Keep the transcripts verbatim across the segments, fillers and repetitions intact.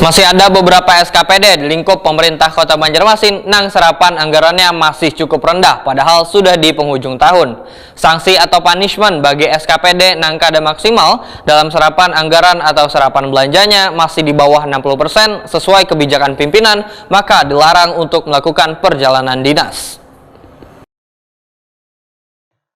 Masih ada beberapa S K P D di lingkup pemerintah Kota Banjarmasin nang serapan anggarannya masih cukup rendah padahal sudah di penghujung tahun. Sanksi atau punishment bagi S K P D nang kada maksimal dalam serapan anggaran atau serapan belanjanya masih di bawah enam puluh persen sesuai kebijakan pimpinan, maka dilarang untuk melakukan perjalanan dinas.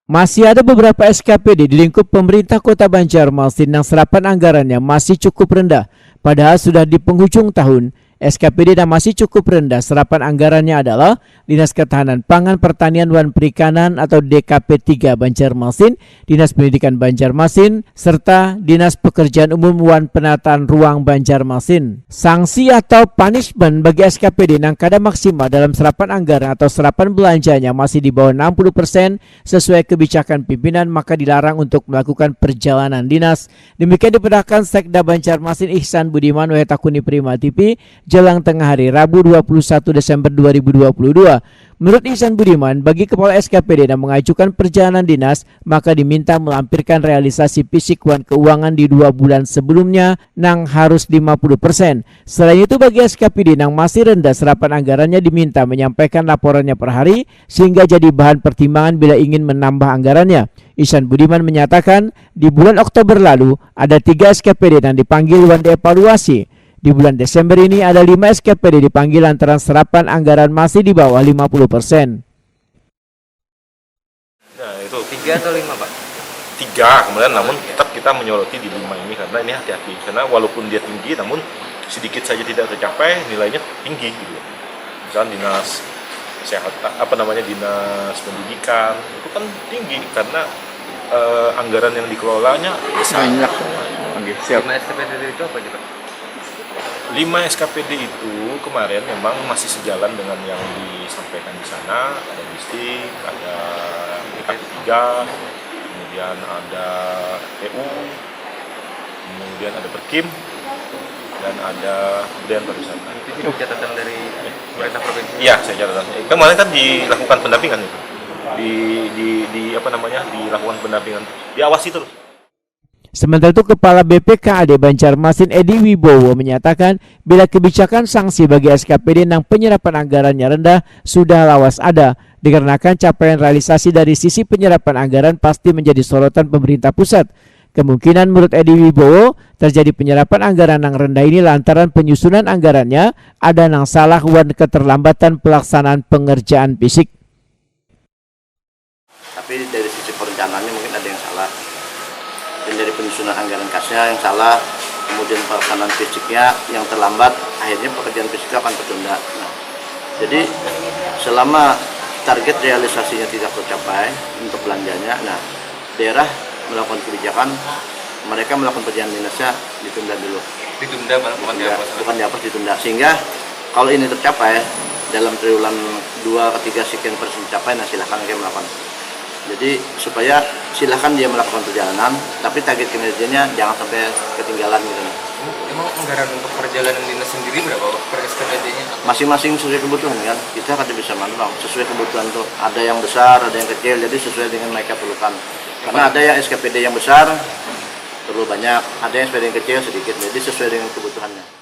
Masih ada beberapa S K P D di lingkup pemerintah Kota Banjarmasin yang serapan anggarannya masih cukup rendah, padahal sudah di penghujung tahun. S K P D yang masih cukup rendah serapan anggarannya adalah Dinas Ketahanan Pangan, Pertanian, wan Perikanan atau D K P tiga Banjarmasin, Dinas Pendidikan Banjarmasin, serta Dinas Pekerjaan Umum wan Penataan Ruang Banjarmasin. Sanksi atau punishment bagi S K P D nang kada maksimal dalam serapan anggaran atau serapan belanjanya masih di bawah enam puluh persen sesuai kebijakan pimpinan, maka dilarang untuk melakukan perjalanan dinas. Demikian dipedahkan Sekda Banjarmasin Ihsan Budiman wayah takuni Prima T V jelang tengah hari Rabu dua puluh satu Desember dua ribu dua puluh dua. Menurut Ihsan Budiman, bagi kepala S K P D yang mengajukan perjalanan dinas, maka diminta melampirkan realisasi fisik wan keuangan di dua bulan sebelumnya nang harus lima puluh persen. Selain itu, bagi S K P D nang masih rendah serapan anggarannya diminta menyampaikan laporannya per hari sehingga jadi bahan pertimbangan bila ingin menambah anggarannya. Ihsan Budiman menyatakan, di bulan Oktober lalu, ada tiga S K P D yang dipanggil wan dievaluasi. Di bulan Desember ini, ada lima S K P D dipanggil lantaran serapan anggaran masih di bawah lima puluh persen. Nah, itu. Tiga atau lima, Pak? Tiga, kemudian namun tetap kita menyoroti di lima ini karena ini hati-hati. Karena walaupun dia tinggi, namun sedikit saja tidak tercapai, nilainya tinggi gitu. Misalnya dinas kesehatan, apa namanya, dinas pendidikan, itu kan tinggi karena eh, anggaran yang dikelolanya besar. Banyak. Oke, siap. Lima S K P D itu apa aja, Pak? Lima S K P D itu kemarin memang masih sejalan dengan yang disampaikan di sana, ada bistik, ada K P tiga, kemudian ada P U, kemudian ada Perkim, dan ada Kementerian Pariwisata. Itu juga catatan dari pemerintah provinsi? Iya, saya catatan. Kemarin kan dilakukan pendampingan itu. Di, di, di apa namanya, dilakukan pendampingan. Diawasi terus. Sementara itu, Kepala B P K A D Banjarmasin Edi Wibowo menyatakan, bila kebijakan sanksi bagi S K P D nang penyerapan anggarannya rendah sudah lawas ada, dikarenakan capaian realisasi dari sisi penyerapan anggaran pasti menjadi sorotan pemerintah pusat. Kemungkinan menurut Edi Wibowo, terjadi penyerapan anggaran nang rendah ini lantaran penyusunan anggarannya ada nang salah wan keterlambatan pelaksanaan pengerjaan fisik. Tapi dari sisi perencanaannya mungkin ada yang salah. Dan dari penyusunan anggaran kasnya yang salah, kemudian pelaksanaan fisiknya yang terlambat, akhirnya pekerjaan fisik akan tertunda. Nah, jadi selama target realisasinya tidak tercapai untuk belanjanya, nah daerah melakukan kebijakan, mereka melakukan perjalanan dinasnya ditunda dulu. Ditunda malah bukan dihapus. Bukan dihapus, ditunda. Sehingga kalau ini tercapai dalam triwulan dua ketiga sekian persen tercapai, nah silahkan mereka melakukan. Jadi supaya silahkan dia melakukan perjalanan, tapi target kinerjanya jangan sampai ketinggalan gitu. Emang anggaran untuk perjalanan dinas sendiri berapa, Pak, per S K P D-nya? Masing-masing sesuai kebutuhan kan, kita kada bisa manu bang, sesuai kebutuhan tuh, ada yang besar, ada yang kecil, jadi sesuai dengan mereka perlukan. Karena ada yang S K P D yang besar perlu banyak, ada yang S K P D yang kecil sedikit, jadi sesuai dengan kebutuhannya.